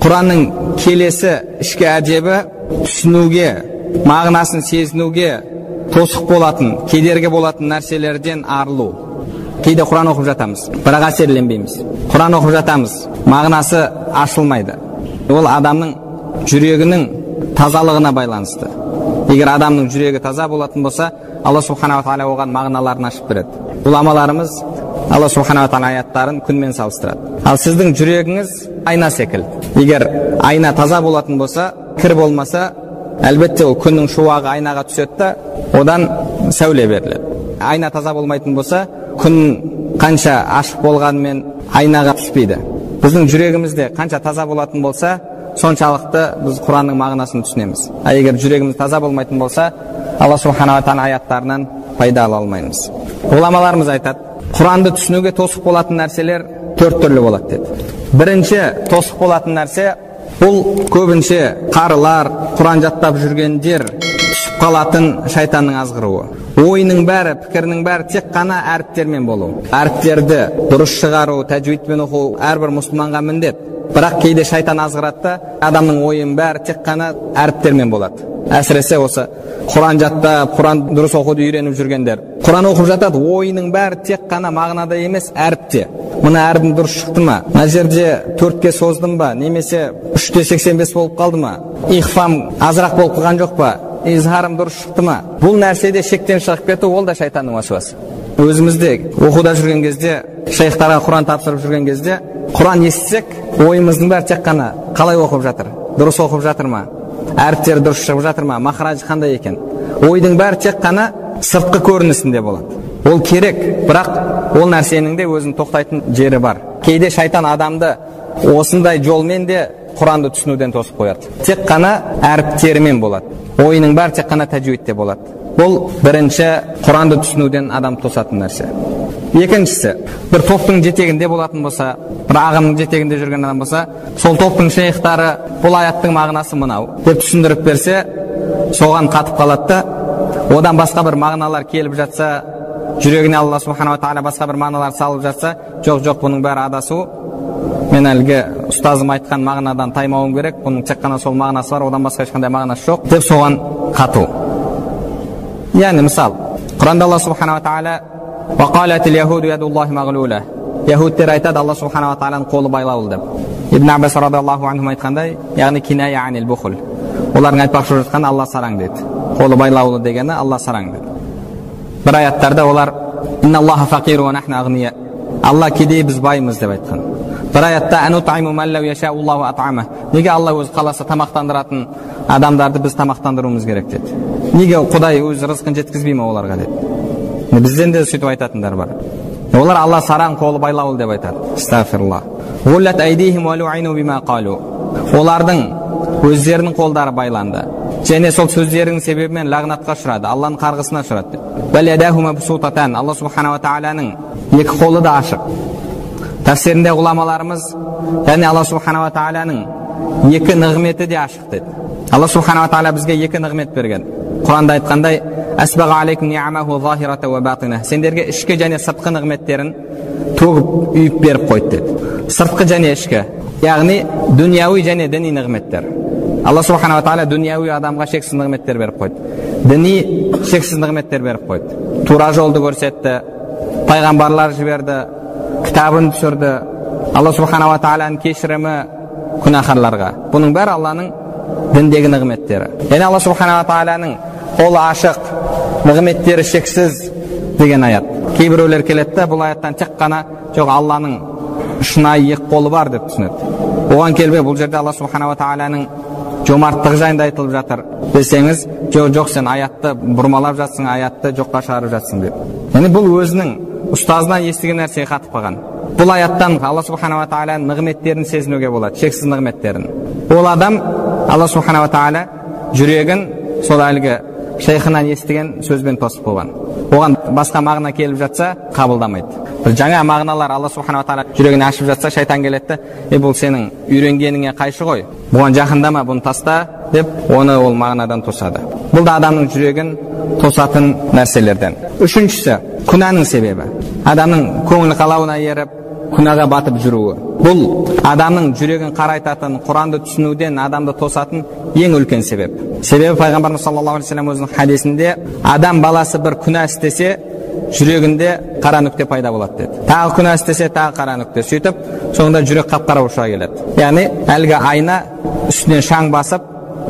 Құранның келесі ішкі әдебі түсінуге, мағынасын сезінуге тосық болатын, кедергі болатын нәрселерден арылу. Кейде Құран оқып жатамыз, бірақ әсерленбейміз. Құран оқып жатамыз, мағынасы ашылмайды. Ол адамның жүрегінің тазалығына байланысты. Егер адамның жүрегі таза болатын болса, Алла субханала тағала оған мағыналарын ашып береді. Ғұламаларымыз Алла субханала тағала аяттарын күнмен салыстырады. Ал сіздің жүрегіңіз айна секілді. Егер айна таза болатын болса, кір болмаса, әлбетте ол күннің шуағы айнаға түседі да, одан сәуле беріледі. Айна таза болмайтын болса, күн қанша ашық болғанымен айнаға түспейді. Біздің жүрегімізде қанша таза болатын болса, соншалықты біз Құранның мағынасын түсінеміз. А егер жүрегіміз таза болмайтын болса, Алла субханала тағала аяттарынан пайда ала алмаймыз. Ғұламаларымыз айтады, Құранды түсінуге тосық болатын нәрселер төрт түрлі болады деді. Бірінші тосық болатын нәрсе, бұл көбінше қарылар, Құран жаттап жүргендер түсіп қалатын шайтанның азғыруы. Ойының бәрі, пікірінің бәрі тек қана әріптермен болу. Әріптерді дұрыс шығару, тәжвидпен оқу әрбір мұсылманға міндет. Бірақ кейде шайтан азғырады да, адамның ойының бәрі тек қана әріптермен болады. Әсіресе осы Құран жаттап, Құран дұрыс оқуды үйреніп жүргендер. Құран оқып жатады, ойының бәрі тек қана мағынада емес, әріпте. Мына әрпім дұрыс шықты ма? Мына жерде 4-ке создым ба? Немесе 3-те 85 болып қалды ма? Ихфам азырақ болып қалған жоқ па? Изхарым дұрыс шықты ма? Бұл нәрседе шектен шығып кету, ол да шайтанның уәсуасы. Өзімізде оқуда жүрген кезде, шейхтарға Құран тапсырып жүрген кезде, Құран естісек, ойымыздың бәрі тек қана қалай оқып жатыр, дұрыс оқып жатыр ма, әріптері дұрыс шығып жатыр ма, махражы қандай екен. Ойдың бәрі тек қана сыртқы көрінісінде болады. Ол керек, бірақ ол нәрсенің де өзінің тоқтайтын жері бар. Кейде шайтан адамды осындай жолмен де Құранды түсінуден тосып қояды. Тек қана әріптерімен болады. Ойының бәрі тек қана тәжвидте болады. Бұл бірінші Құранды түсінуден адам тосатын нәрсе. Екіншісі, бір топтың жетегінде болатын болса, бір ағымның жетегінде жүрген адам болса, сол топтың шейхтары бұл аяттың мағынасы мынау деп түсіндіріп берсе, соған қатып қалады да, одан басқа бір мағыналар келіп жатса, жүрегіне Алла субханала тағала басқа бір мағыналар салып жатса, жоқ, жоқ, бұның бәрі адасу, мен әлгі ұстазым айтқан мағынадан таймауым керек, бұның тек қана сол мағынасы бар, одан басқа ешқандай мағынасы жоқ деп соған қату. Яғни мысал, Құранда Алла субханала тағала Яһудтер айтады, Алла субханала тағаланың қолы байлаулы деп. Ибн Аббас радиаллаху анху айтқандай, яғни киная анил бухл. Олардың айтпақшы жатқаны Алла сараң дейді. Қолы байлаулы дегені Алла сараң дейді. Бір аяттарда олар инналлаха фақир ва нахну ағния. Алла кедей, біз баймыз деп айтқан. Бір аятта анутайму ман лау яшауллаху ат'ама. Неге Алла өзі қаласа тамақтандыратын адамдарды біз тамақтандыруымыз керек деді. Неге Құдай өз рызқын жеткізбей ме оларға деді. Бізден де сөйтіп айтатындар бар. Олар Алла сараң, қолы байлаулы деп айтады. Астағфируллах. Ғуллат айдихим ва лу'ину бима қалу. Олардың өздерінің қолдары байланды. Және сол сөздерінің себебімен лағнатқа ұшырады, Алланың қарғысына ұшырады деп. Бәл ядаху мабсутатан. Алла субханала тағаланың екі қолы да ашық. Тәфсирінде ғұламаларымыз, яғни Алла субханала тағаланың екі нығметі де ашық деді. Алла субханала тағала бізге екі нығмет берген. Құранда айтқандай, әсбаға алейкум ни'амаху захирата ва батина. Сендерге ішкі және сыртқы нығметтерін төгіп үйіп беріп қойды деді. Сыртқы және ішкі, яғни дүнияуи және діни нығметтер. Алла субханала тағала дүнияуи адамға шексіз нығметтер беріп қойды. Діни шексіз нығметтер беріп қойды. Тура жолды көрсетті, пайғамбарлар жіберді, кітабын түсірді. Алла субханала тағаланың кешірімі күнәһарларға. Бұның бәрі Алланың діндегі нығметтері. Яғни Алла субханала тағаланың қолы ашық, нығметтері шексіз деген аят. Кейбіреулер келеді де бұл аяттан тек қана жоқ, Алланың шынайы екі қолы бар деп түсінеді. Оған келмей, бұл жерде Алла субханала тағаланың жомарттығы жайында айтылып жатыр десеңіз, жоқ, жоқ, сен аятты бұрмалап жатсың, аятты жоққа шығарып жатсың деп. Яғни бұл өзінің ұстазынан естіген нәрсеге қатып қалған. Бұл аяттан Алла субханала тағаланың нығметтерін сезінуге болады, шексіз нығметтерін. Ол адам Алла субханала тағала жүрегін сол әлгі шейхынан естіген сөзбен тосып қойған. Оған басқа мағына келіп жатса, қабылдамайды. Бір жаңа мағыналар Алла субханала тағала жүрегін ашып жатса, шайтан келеді де, бұл сенің үйренгеніңе қайшы ғой, бұған жақындама, бұны таста деп, оны ол мағынадан тосады. Бұл да адамның жүрегін тосатын нәрселерден. Үшіншісі, күнәнің себебі. Адамның көңіл қалауына еріп, күнәға батып жүруі. Бұл адамның жүрегін қарайтатын, Құранды түсінуден адамды тосатын ең үлкен себеп. Себебі пайғамбарымыз саллаллаху алейхи вассалам өзінің хадисінде адам баласы бір күнә істесе, жүрегінде қара нүкте пайда болады деді. Тағы күнә істесе, тағы қара нүкте. Сөйтіп, соңында жүрек қап-қара болып шыға келеді. Яғни әлгі айна үстінен шаң басып,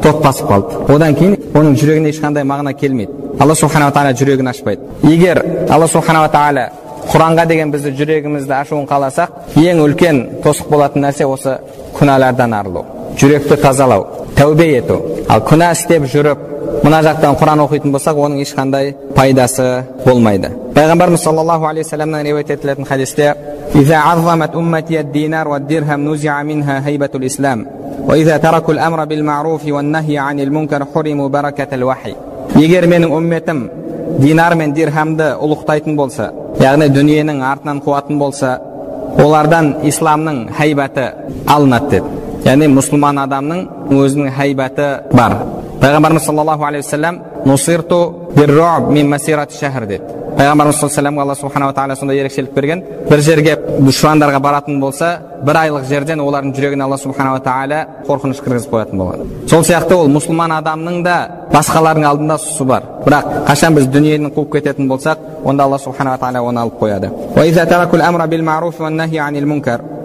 тот басып қалды. Одан кейін оның жүрегіне ешқандай мағына келмейді. Алла субханала тағала жүрегін ашпайды. Егер Алла субханала тағала Құранға деген бізді жүрегімізді ашуын қаласақ, ең үлкен тосық болатын нәрсе осы күнәлардан арылу, жүректі тазалау, тәубе ету. Ал күнә істеп жүріп, мына жақтан Құран оқитын болсақ, оның ешқандай пайдасы болмайды. Пайғамбарымыз саллаллаху алейхи вассаламнан риуаят етілетін хадисте: «Иза аззамат уммати ад-динар вад-дирхам нузиа минха хайбатул ислам, ва иза таракул амра бил маъруфи ван-нахья анил мункар хуриму баракатал вахй». Егер менің үмметім динар мен дирхамды ұлықтайтын болса, яғни дүниенің артынан қуатын болса, олардан исламның хайбаты алынады деді. Яғни мұсылман адамның өзінің хайбаты бар. Пайғамбарымыз саллаллаху алейхи вассалам «Нусирту бир-ру'б мин масирати шахр» деді. Пайғамбарымыз саллаллаху алейхи вассаламға Алла субханала тағала сондай ерекшелік берген. Бір жерге дұшпандарға баратын болса, бір айлық жерден олардың жүрегіне Алла субханала тағала қорқыныш кіргізіп қоятын болған. Сол сияқты ол мұсылман адамның да басқалардың алдында сұсы бар. Бірақ қашан біз дүниені қуып кететін болсақ, онда Алла субханала тағала оны алып қояды.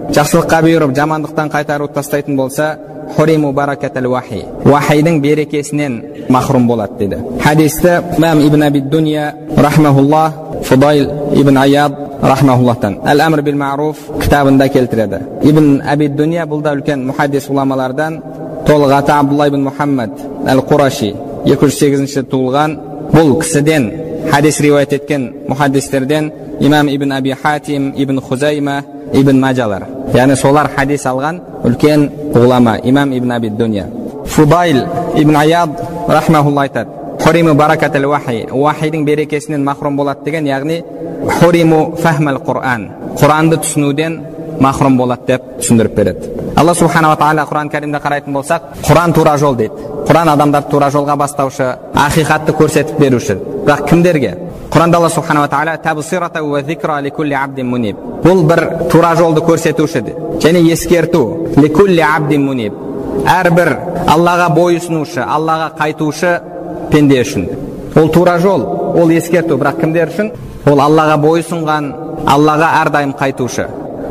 Жақсылыққа бұйырып, жамандықтан қайтарып тастайтын болса, хуриму баракатал вахи, вахидің берекесінен махрұм болады деді. Хадисті имам Ибн Аби Дунья рахмахуллах, Фудайл ибн Аяд рахмахуллахтан Әл-Амр бил Маъруф кітабында келтіреді. Ибн Аби Дунья бұл да үлкен мухаддис ғұламалардан, толық аты Абдулла ибн Мухаммад әл-Қураши, 208-ші туылған. Бұл кісіден хадис риуаят еткен мухаддистерден имам Ибн Аби Хатим, Ибн Хузайма, Ибн Мажалар. Яғни солар хадис алған үлкен ғұлама имам Ибн Аби Дунья. Фудайл ибн Аяд рахмахулла айтады: «Хуриму баракатал вахи», вахидің берекесінен махрұм болады деген, яғни хуриму фахмал Құран, Құранды түсінуден махрұм болады деп түсіндіріп береді. Алла субханала тағала Құран кәрімде қарайтын болсақ, Құран тура жол дейді. Құран адамдарды тура жолға бастаушы, ақиқатты көрсетіп беруші. Бірақ кімдерге? Құранда Алла субханала тағала табсирата уа зикра ликулли абдин муниб. Бұл бір тура жолды көрсетуші және ескерту. Ликулли абдин муниб. Әрбір Аллаға бойұсынушы, Аллаға қайтушы пенде үшін. Ол тура жол, ол ескерту, бірақ кімдер үшін? Ол Аллаға бойұсынған, Аллаға әрдайым қайтушы.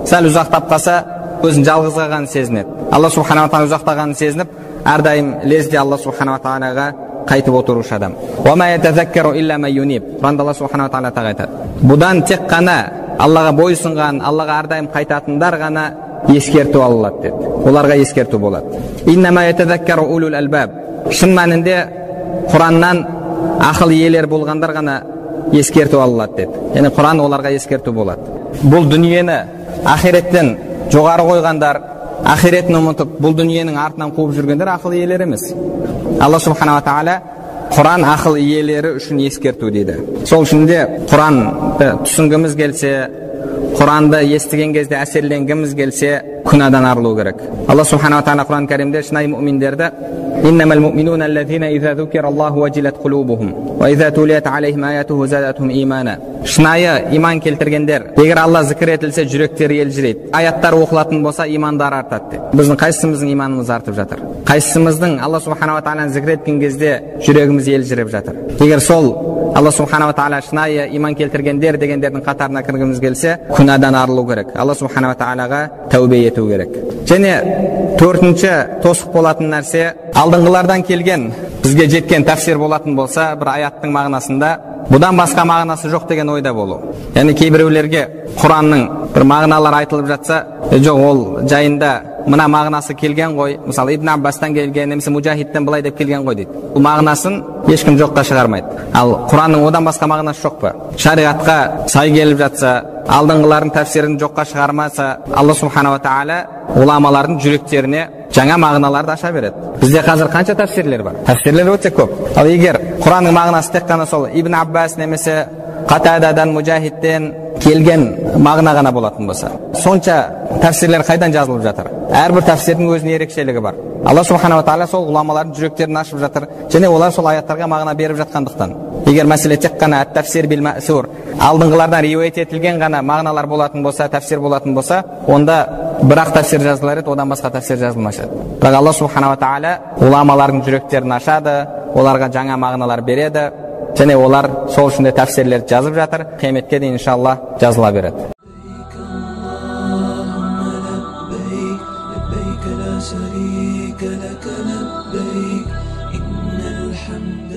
Сәл ұзақтап қалса, өзін жалғыз қалғанын сезінеді. Алла субханала тағала ұзақтағанын сезініп, әрдайым лезде Алла субханала тағалаға қайтып отырушы адам. Құранда Алла субханала тағала тағы айтады. Бұдан тек қана Аллаға бойұсынған, Аллаға әрдайым қайтатындар ғана ескерту ала алады деді. Оларға ескерту болады. Шын мәнінде Құраннан ақыл иелері болғандар ғана ескерту ала алады деді. Яғни Құран оларға ескерту болады. Бұл дүниені ақиреттен жоғары қойғандар, ақиретін ұмытып, бұл дүниенің артынан қуып жүргендер ақыл иелері емес. Алла субханала тағала Құран ақыл иелері үшін ескерту дейді. Сол үшін де Құранды түсінгіміз келсе, Құранды естіген кезде әсерленгіміз келсе, күнәдан арылу керек. Алла субханала тағала Құран кәрімде шынайы мүминдерді «Иннамал муъминуна аллазина иза зукираллаху важилат кулубухум, ва иза тулият алейхим аятуху задатхум имана». Шынайы иман келтіргендер, егер Алла зікір етілсе, жүректері елжірейді. Аяттар оқылатын болса, имандары артады деп. Біздің қайсымыздың иманымыз артып жатыр? Қайсымыздың Алла субханала тағаланы зікір еткен кезде жүрегіміз елжіреп жатыр? Егер сол Алла субханала тағала шынайы иман келтіргендер дегендердің қатарына кіргіміз келсе, күнәдан арылу керек. Алла субханала тағалаға тәубе ету керек. Және төртінші тосық болатын нәрсе, алдыңғылардан келген, бізге жеткен тәфсир болатын болса, бір аяттың мағынасында бұдан басқа мағынасы жоқ деген ойда болу. Яғни кейбіреулерге Құранның бір мағыналары айтылып жатса, жоқ, ол жайында мына мағынасы келген ғой, мысалы Ибн Аббастан келген, немесе Мужахидтен былай деп келген ғой дейді. Бұл мағынасын ешкім жоққа шығармайды. Ал Құранның одан басқа мағынасы жоқ па? Шариғатқа сай келіп жатса, алдыңғылардың тәфсирін жоққа шығармаса, Алла субханала тағала ғұламалардың жүректеріне жаңа мағыналарды аша береді. Бізде қазір қанша тәфсирлер бар? Тәфсирлер өте көп. Ал егер Құранның мағынасы тек қана сол Ибн Аббас немесе Қатададан, Мужахидтен келген мағына ғана болатын болса, сонша тәфсирлер қайдан жазылып жатыр? Әрбір тәфсирдің өзінің ерекшелігі бар. Алла субханала тағала сол ғұламалардың жүректерін ашып жатыр және олар сол аяттарға мағына беріп жатқандықтан. Егер мәселе тек қана әт-тәфсир бил мәсур, алдыңғылардан риуаят етілген ғана мағыналар болатын болса, тәфсир болатын болса, онда бір-ақ тәфсир жазылар еді, одан басқа тәфсир жазылмас еді. Бірақ Алла субханала тағала ғұламалардың жүректерін ашады, оларға жаңа мағыналар береді, және олар сол үшін де тәфсирлерді жазып жатыр. Қияметке дейін иншалла жазыла береді. لبيك لا شريك لك لبيك إن الحمد.